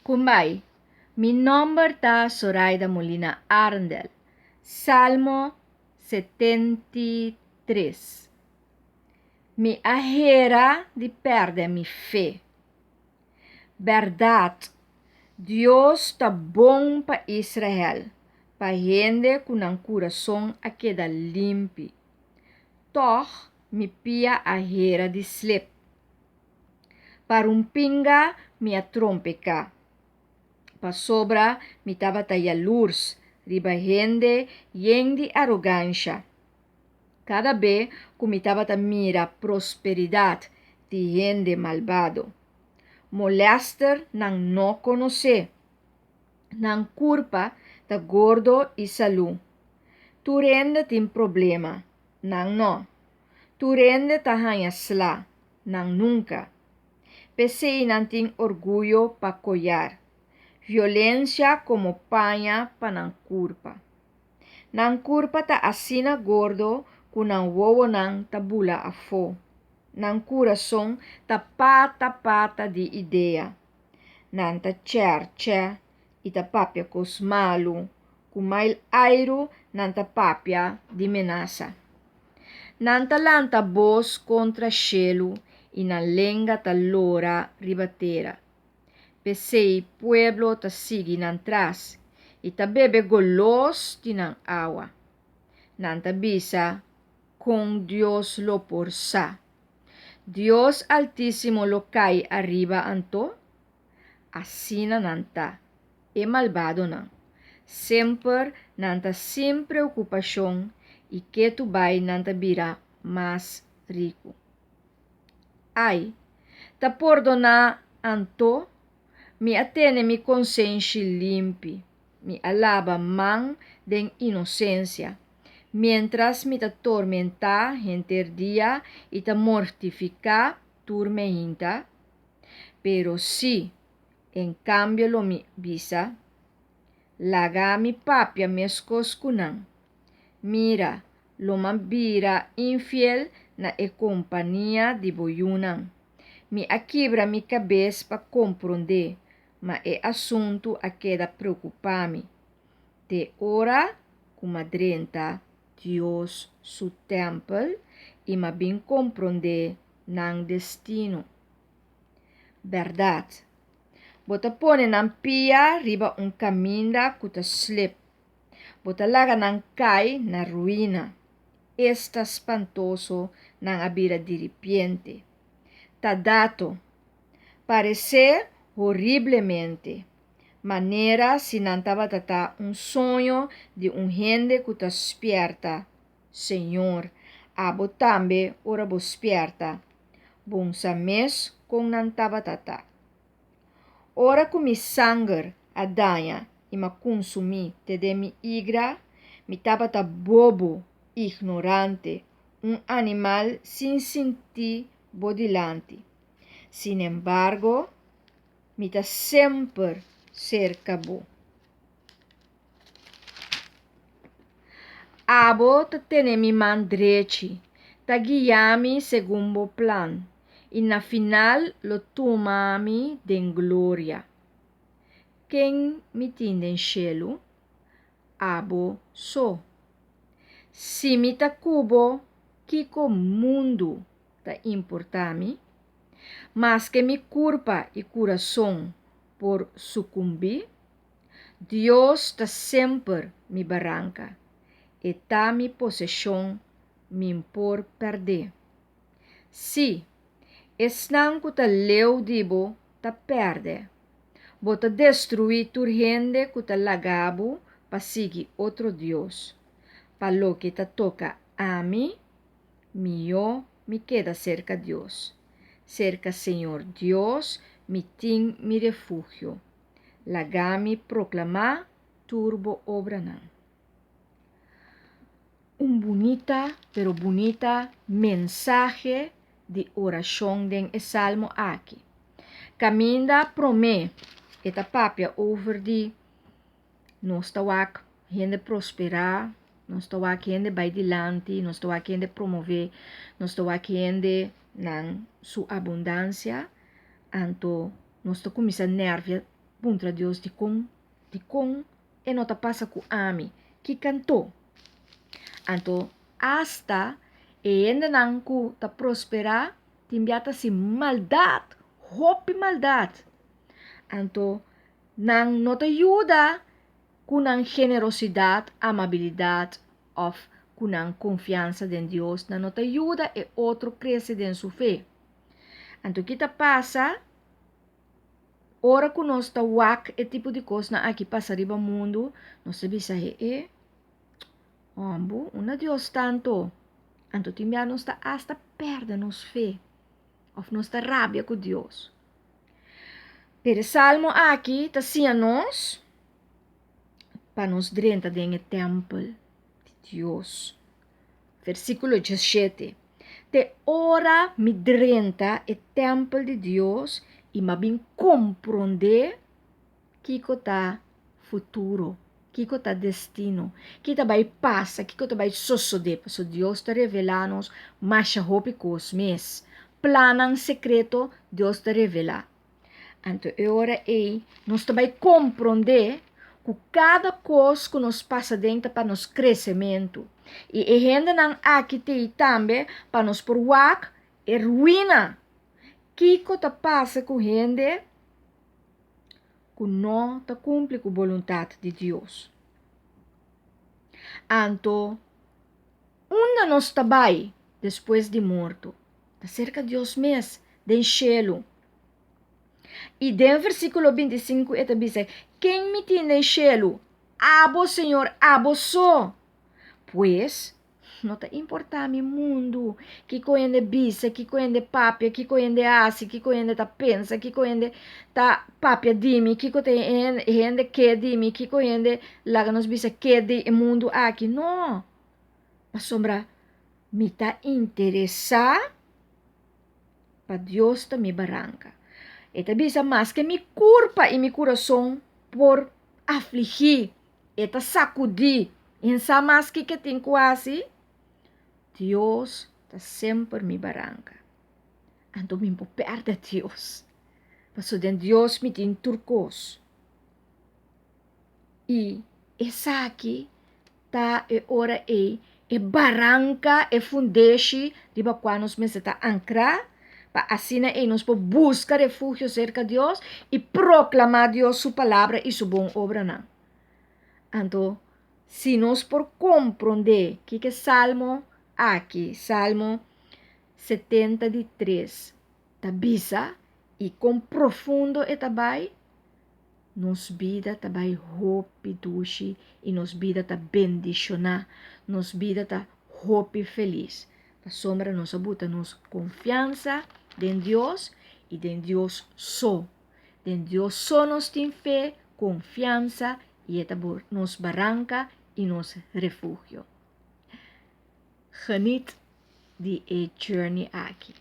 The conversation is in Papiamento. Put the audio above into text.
Kumbai, Mi nòmber ta Soraida Molina Arendel. Salmo 73. Mi a hera di pèrdè mi fe. Bèrdat, Dios ta bon pa Israel, pa hende ku nan kurason a keda limpi. Tòg mi pia a hera di slep. Parumpinga mi a trompeká, pasobra mi tabata yalurs riba hende yen di arogansha. Kada be ku mi tabata mira prosperidat di hende malbado, molèster nan no konosé. Nan kurpa ta gordo i salú. Tur hende tin problema, nan no. Tur hende ta haña sla, nan nunka. P'esei nan tin orguyo pa koyar, violensia komo paña pa nan kurpa. Nan kurpa ta asina gordo ku nan wowonan ta bula afó. Nan kurason ta pata pata di idea. Nan ta chèrchè i ta papia kos malu, ku mail airu nan ta papia di menasa. Nan ta lanta bos kontra shelu i nan lenga ta lora riba tera. P'esei pueblo ta sigui nan tras i ta bebe golos di nan awa. Nan ta bisa, Kon Dios lo por sa? Dios Altísimo lo kai ariba anto? Asina nan ta, e malbadonan. Semper nan ta sin preokupashon i ketu bai nan ta bira mas riku. Ai, ta pordoná anto? Mi a tene mi konsenshi limpi, mi a laba man den inosensia, miéntras mi ta tormentá henter dia i ta mortifiká tur meinta? Pero si, en kambio lo mi bisa, Laga mi papia meskos ku nan. Mira, lo m'a bira infiel na e kompania di bo yunan. Mi a kibra mi kabes pa komprondé, ma e asuntu a keda preokupá mi, te ora ku m'a drenta Dios su tèmpel i m'a bin komprondé nan destino. Bèrdat, bo ta pone nan pia riba un kaminda ku ta slep, bo ta laga nan kai na ruina. Esta spantoso nan a bira diripiente! Ta dato, paresé horiblemente, manera si nan tabata ta un soño di un hende ku ta spièrta. Señor, abo tambe ora bo spièrta, bon sa mes kon nan tabata ta. Ora ku mi sanger a daña i m'a kunsumí te den mi igra, mi tabata bobo, ignorante, un animal sin sintí bo dilanti. Sinembargo, mi ta semper serka bo. Abo ta tene mi man drechi, ta guia mi segun bo plan, i na final lo tuma mi den gloria. Ken mi tin den shelu? Abo so. Si mi ta ku bo, kiko mundu ta importá mi? Maske mi kurpa i kurason por sukumbí, Dios ta semper mi baranka, e ta mi poseshon, mi'n por pèrd'é. Sí, esnan ku ta leu di bo ta pèrdè. Bo ta destruí tur hende ku ta laga bo pa sigui otro dios. Pa loke ta toka ami, mihó mi keda serka Dios. Serka señor Dios mi tin mi refugio. Laga mi proklamá tur bo obranan. Un bunita, pero bunita mensahe di orashon den e salmo aki. Kaminda promé e ta papia over di nos ta wak hende prosperá, nos ta wak hende bai dilanti, nos ta wak hende promové, nos ta wak hende nan su abundansia, anto nos ta kuminsá nervia. puntra Dios dikon, dikon e no ta pasa ku ami, kiko anto? Anto asta e hendenan ku ta prosperá tin bia ta hasi maldat, hopi maldat. Anto nan no ta yuda ku nan generosidat, amabilidat òf ku nan konfiansa den Dios, nan no ta yuda e otro krese den su fe. Anto ki ta pasa ora ku nos ta wak e tipo di kosnan aki pasa riba mundu? Nos ta bisa, he e, hòmbu, unda Dios ta anto? Anto tin bia nos ta asta pèrdè nos fe òf nos ta rabia ku Dios. Pero e salmo aki ta siña nos pa nos drenta den e tèmpel di Dios. Versíkulo 17. Te ora mi drenta e tèmpel di Dios i m'a bin komprondé kiko ta futuro, kiko ta destino, ki ta bai pasa, kiko ta bai sosodé, pasobra Dios ta revelá nos masha hopi kos mes. Plannan sekreto Dios ta revelá. Anto e ora ei nos ta bai komprondé ku kada kos ku nos pasa den ta pa nos kresementu. I e hendenan aki t'ei tambe pa nos por wak e ruina. Kiko ta pasa ku hende ku no ta kumpli ku boluntat di Dios? Anto unda nos ta bai despues di morto? Ta serka Dios mes, den shelu. I den versíkulo 25 e ta bisa, Ken mi tin den shelu? Abo, Señor, abo so. Pues, no ta importá mi mundu, kiko hende bisa, kiko hende papia, kiko hende hasi, kiko hende ta pensa, kiko hende ta papia di mi, kiko ta hende ke di mi, kiko hende laga nos bisa ke di e mundu aki. No! Pasobra mi ta interesá pa Dios ta mi baranka. E ta bisa maske mi kurpa i mi kurason por afligí, e ta sakudí, i N sa mas kiko e tin ku hasi, Dios ta semper mi baranka. Anto mi por pèrdè Dios, pasobra den Dios mi tin tur kos. I esaki ta e ora ei e baranka, e fundeshi riba kua nos mester ta ankrá, pa asina ei nos por buska refugio serka Dios i proklamá Dios su palabra i su bon obranan. Anto, si nos por komprondé kiko e salmo aki, Salmo 73, ta bisa i kon profundo e ta bai, Nos bida ta bai hopi dushi i nos bida ta bendishoná. Nos bida ta hopi felis pasobra nos a buta nos konfiansa den Dios i den Dios so. Den Dios so nos tin fe, konfiansa i e ta nos baranka i nos refugio. Geniet di e journey aki.